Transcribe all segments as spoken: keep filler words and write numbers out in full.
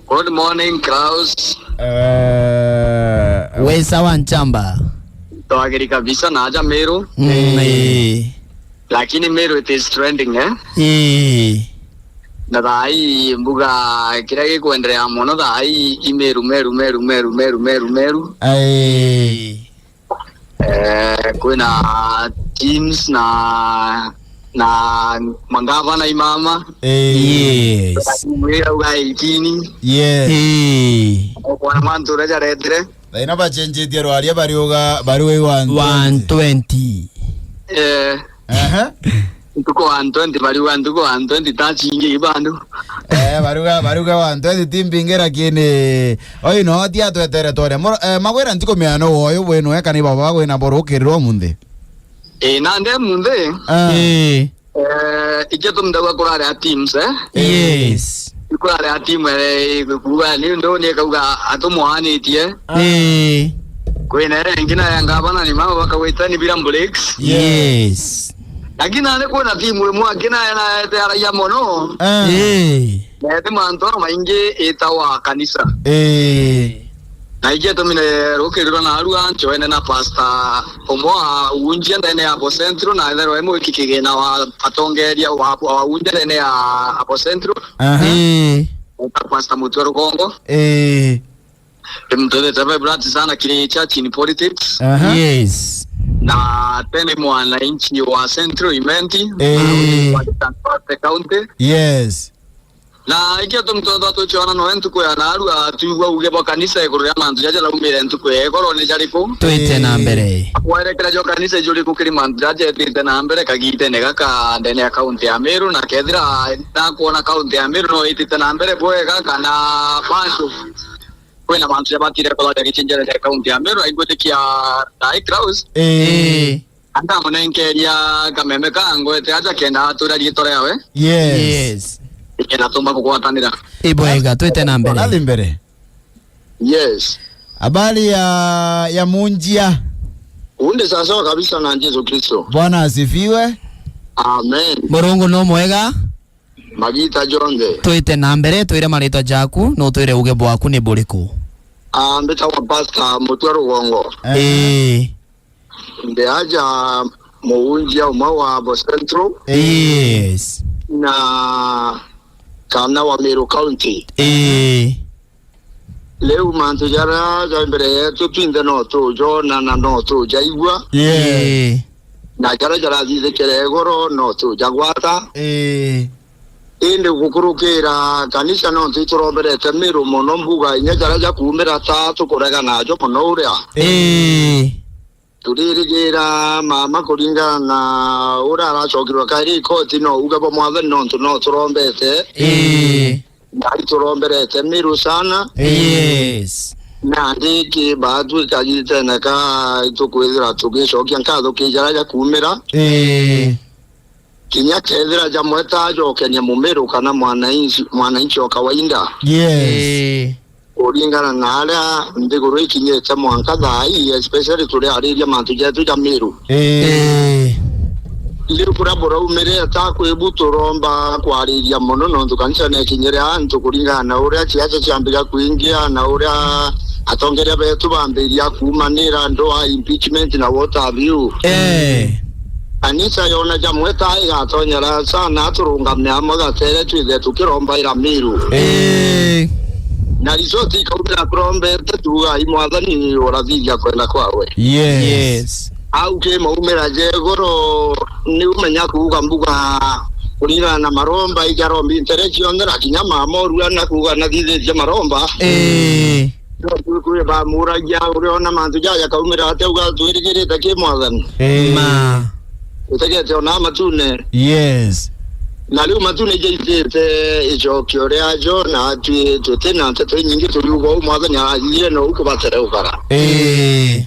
Good morning, Klaus. Eh, Wesa wa Nchamba. Twagiri kabisa na aja Meru. Mm, eh. Lakini Meru it is trending, eh? Eh. Na thaa ii mbuga kiria gikwenderea mono thaa ii i Meru, Meru, Meru, Meru, Meru, Meru, Meru. Eh. Eh, kwina teams na, na mangavana imama. Eh. Yes. Wira uga eighteen. Yes. Eh. Okwana mantu uria jaretire. Thaina bachenjitie rwaria bariuga, bariuga one twenty. One twenty. Eh. Aha. Ntuku one twenty, bariuga ntuku one twenty ta chingi ibandu. Eh, baruga, baruga one twenty ti mbingi, lakini oyu no ti atwetere tore. Moro-, eh, Magwira ntuku miano woyo bwenu eka ni baba gwina borukirirwo munthi. Eh, nande munthi. Ah. Eh. Eh, ike tumdawa kurare a teams, eh? Yes. Kurare a team, eh, kuga ni ndo ni kauga atumwanitie. Eh. Kwina ere ingi na ya ngavana ni mama bakawita ni bila breaks. Yes. Lakini nani kwina timu imwe akina na ete araia mono. Ah. Eh. Na ete mantu maingi itawa kanisa. Eh. Na ingi tumine rukirirwa na arua nchoene na pastor umwe wa unjia ndene ya Abo Central na etherwa imwe kikigina wa atongeria wa, wa unjia ndene ya Abo Central. Aha. Eh. Pastor Mutwe Rugongo. Eh. Ndimutethete by blood sana kiri church in politics. Aha. Yes. Na tena mwananchi wa Central Imenti, eh, wa County. Yes. Na ikio tumutethete tuchwana noe ntuku ya narua twigua uge bwa kanisa iguru ria mantu jaja laumire ntuku ya igoro ni jariku. Twite na mbere. Kwerekera jo kanisa ijuriku kiri mantu jaja etite na mbere kagitene gaka ndene ya kaunti ya Meru, na kethira nakwona kaunti ya Meru no itite na mbere bwega kana bantu kwina mantu jabatire kutharia gichinjere kia kaunti ya Meru, aigwitikia Nai Kraus. Eh. Andamunenkeria kameme ka ngwete aja kenda atura riitwa riawe. Yes. Yes. Kenda tumba kugwatanira. Ibwega, twite na mbere. Athi mbere. Yes. Habari ya, ya munjia? Unde sawa sawa kabisa na Jesu Kristo. Bwana asifiwe. Amen. Murungu no mwega. Magita jonthe. Twite na mbere, twire maritwa jaku, no twire uge bwaku ni buriku? Ah, mbitagwa Pastor Mutwe Rugongo. Eh. Eh. Ndi aja muunjia umwe wa Abo Central. Yes. Na kana wa Meru County. Eh. Riu mantu jaria ja mbere yetu twinthe no tujona na no tujaigua. Yes. Eh. Na jaria jarathithikire igoro no tujagwata. Eh. Indi gukurukira kanisa nontu ituromberete Meru mono, mbuga inya jaria jakuumira ta tukurega najo mono uria. Eh. Turirigira mama kuringana na uria aracokirwe kairi ikoti, no uge bwa Mwathani nontu no turombete. Eh. Na ituromberete Meru sana. Yes. Na ndiki baatwika gitene ka itukwithira tugicokia nkatho ki jaria jakuumira. Eh. Kinya kethira jamwe ta ajokenia mumiru kana mwananchi, mwananchi wa kawaida. Yes. Eh. Kuringana na aria nthiguru ikinyite mwanka thaa ii, especially turiariria mantu jetu ja Meru. Eh. Eh. Riu kuria buraumire ta kwibu turomba kwariria mono, nontu kanisa nekinyire antu kuringana na uria ciaca ciambira kuingia na uria atongeria betu bambiria kuumanira ndoa, impeachment na what have you. Eh. Kanisa yona jamwe ta igatonyera sana, turungame amwe gatere twithe tukirombaira Meru. Eh. Na result ikaumira turombete, tuuga, "Ai Mwathani, urathithia kwenda kwawe." Yes. Yes. Au ki maumira ja iguru, ni umenya kuuga mbuga kuringana na maromba ijarombi ntere cionthe, na kinya mama urua na kuuga nathithitie maromba. Eh. Kwi bamuragia, uriona mantu jaja kaumira atia, uga twirigirite ki Mwathani? Eh. Ma. Utegete ona matune. Yes. Na riu matune jaitite icokio riajo, na atwi tuti na nteto inyingi, turiuga uu Mwathani arathithire no ukubatere ukara. Eh.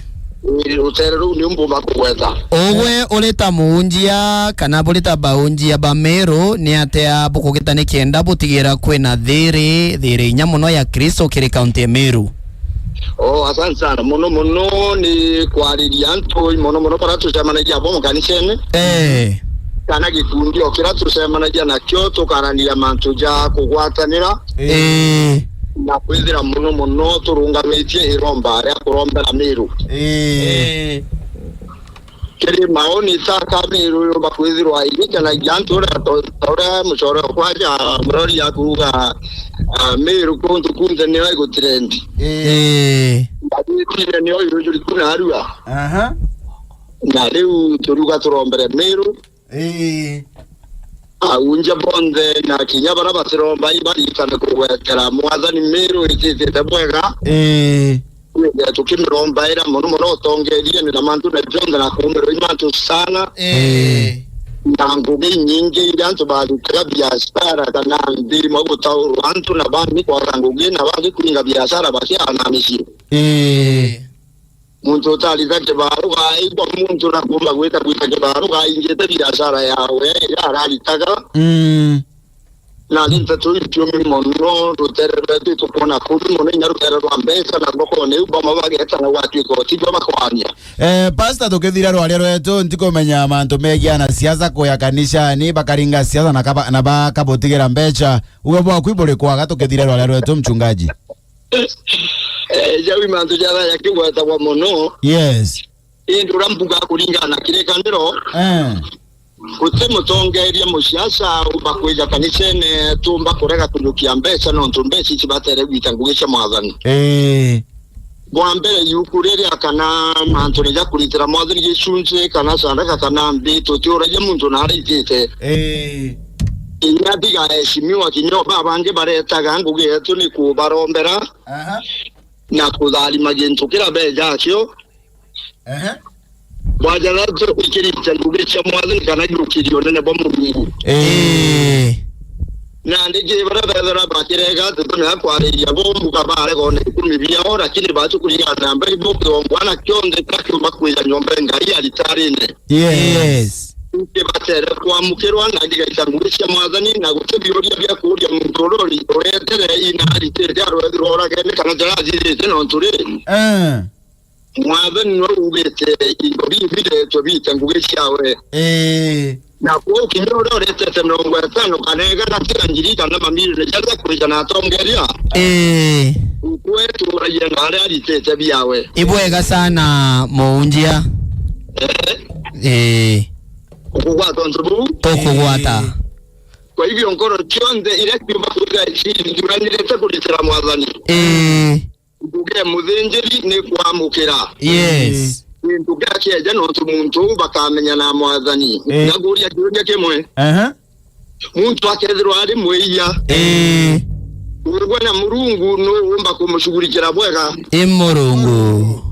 Eh, rutere ruu ni umbumba kugweta. Ugwe uri ta muunjia kana buri ta baunjia ba Meru, ni atia bukugita ni kenda butigira kwina thiri, thiri inya mono ya Kristo kiri kaunti ya Meru? Oh, asante sana. Mono mono ni kwariria antu, mono mono bara tucemanagia abo mukanisene. Eh. Kana gikundi o kira tucemanagia nakio tukaraniria mantu ja kugwatanira. Eh. na kwithira mono mono turungamitie iromba ria kurombera Miru. Ii. Ii. Kiri maoni ta ka Miru yumba kwithirwa igicanagia antu uria to-, ta uria mucore okwa ja murori akuuga, ah, Miru kuntu kunthe nio igutrendi. Ii. Ii. Ndatine nio yujuri kuna arua. Aha. Na riu turiuga turombere Miru. Ii. Aunja bonthe na kinya baria batiromba ibaririkane kugwetera Mwathani Miru ititite bwega. Ii. Twithire tukimirombaira mono mono utongeriene na mantu na jonthe na kuumirwa i mantu sana. Ii. Na ngugi inyingi iria antu barutaga biashara kana nthimo gutaurwa antu na bangi kwaga ngugi na bangi kuinga biashara bakiaga na micii. Ii. Muntu utarita kibaruga, aigua muntu na kuumba gwita gwita kibaruga, aingite biashara yawe iria araritaga. Mm. Na ni nteto iciumi mono, rutere rwetu tukwona kumi mono, inya rutere rwa mbeca, na thokone iu bamwe bagetana gwatuika utibio bakwania. Eh, Pastor, tukithira rwaria rwetu, ntikumenya mantu megie ana siasa kuya kanisani, bakaringa siasa na kaba-, na bakabutigira mbeca. Uwe bwaku iburi kwaga tukithira rwaria rwetu, mchungaji? Eh, jau i mantu jathaya kigwetagwa mono. Yes. Indi uria mbuga kuringana na kirikaniro, eh, guti mutongeria musiasa umba kwija kanisene tumba kurega kujukia mbeca nontu mbeca ici batere gwita ngugi cia Mwathani. Eh. Bwa mbere, iuku riria kana mantu ni ja kuritira Mwathani gicunci kana sadaka kana mbi, tutiuragia muntu na araitite. Eh. Kinya tigaheshimiwa, kinya o babangi baretaga ngugi yetu ni kubarombera. Aha. Na kutharima gintu kiria beja akio. Ehe. Bwaja na tu ikirite ngugi cia Mwathani kana iukiria unene bwa Murungu. Ee. Na ndigi baria bethira bakirega ati tumea kwariria bo mbuga barega ona ikumi biao, lakini batu kuringana na Bible kigongwana kionthe kiria kiumba kwija nyomba ya Ngai aritarine. Yes. Ingi batere kwamukirwa na ndigaita ngugi cia Mwathani, na guti biuria bia kuuria muntu uria uri-, uretere ina aritite arwethirwa uragene kana jarathithite nontu ri, eh, Mwathani niwe uugite into biu biretwe biite ngugi ciawe. Ii. Na kwou kinya uria uretete mirongo itano kana igana cia ngiri kana mamirioni jaria kwija na atongeria. Ii. Kwetu uragia na aria aritite biawe. Ibwega sana muunjia. Eh. Ii. Ukugwata untu buu? Tukugwata. Ii. Kwa hivyo nkoro cionthe iria ciumba kuga cithuranirite kuritira Mwathani. Ii. Mbuge muthinjiri ni kwamukira. Yes. Kintu gia kieja nontu muntu uu bakamenya na Mwathani. Eh. Ngakuria kiuria kimwe. Aha. Muntu akethirwa ari mwiya. Eh. Ugwe na Murungu nu umba kumucugurikira bwega? I Murungu.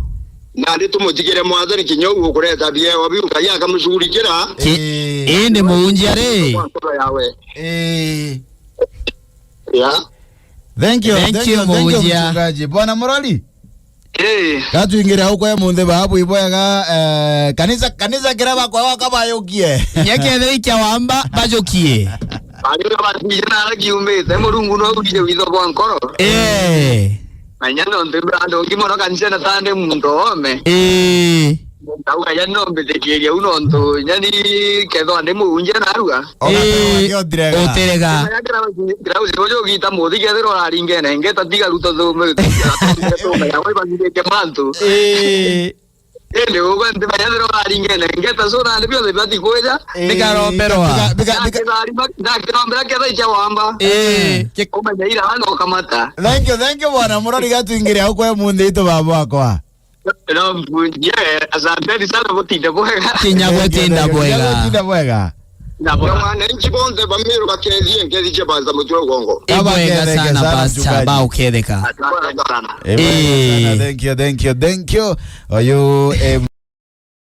Na ni tumutigire Mwathani kinya uu ukureta biewa biu Ngai akamucugurikira. Ki-, eh, indi muunjia ri? Kwa sura yawe. Eh. Ya. Thank you, thank you, thank you, muunjia. Mchungaji. Bwana Murori? Eh. Gatwingire au kwa munthi babu ibwega, eh, kanisa, kanisa kira bakwa wakabayukie. Nyekethira ikia wamba bajukie. Ari na batije na ara kiumite, Murungu no urije witho bwa nkoro. Eh. Na inya nontu bwa antu ngi mono kanisa na tande muntu ome. Eh. Ndauga, yani, no mbitikiria u nontu, yani, kethwa ndi muunjia narua. Ogakorwo, eh, agiotire ga. Utirega. Menya kira, kira ucio ucio ugita muthi kethirwa uraringene ngeta tiga ruto thumu, thumu ya we bagirike mantu. Eh. Indi ugwe nti menya kethirwa uraringene ngeta so na ndi biothe bati kwija. Eh, ndikaromberwa. Bika, bika, bika. Ndakirombera ketha icha wamba. Eh. Umenya ira no kamata. Thank you, thank you, bwana Murori, gatwingire au kwa munthi itu baba wakwa. No, mbunjie, asanteni sana, gutinda bwega. Kinya gutinda bwega. Kinya gutinda bwega. Na bwega. Mwananchi bonthe ba Meru bakethie nkethi cia Pastor Mutwe Gongo. Ibwega sana, Pastor, mchungaji. Ba uketheka. Asante sana. Ibwega sana. Eh. Thank you, thank you, thank you. Oyo, eh,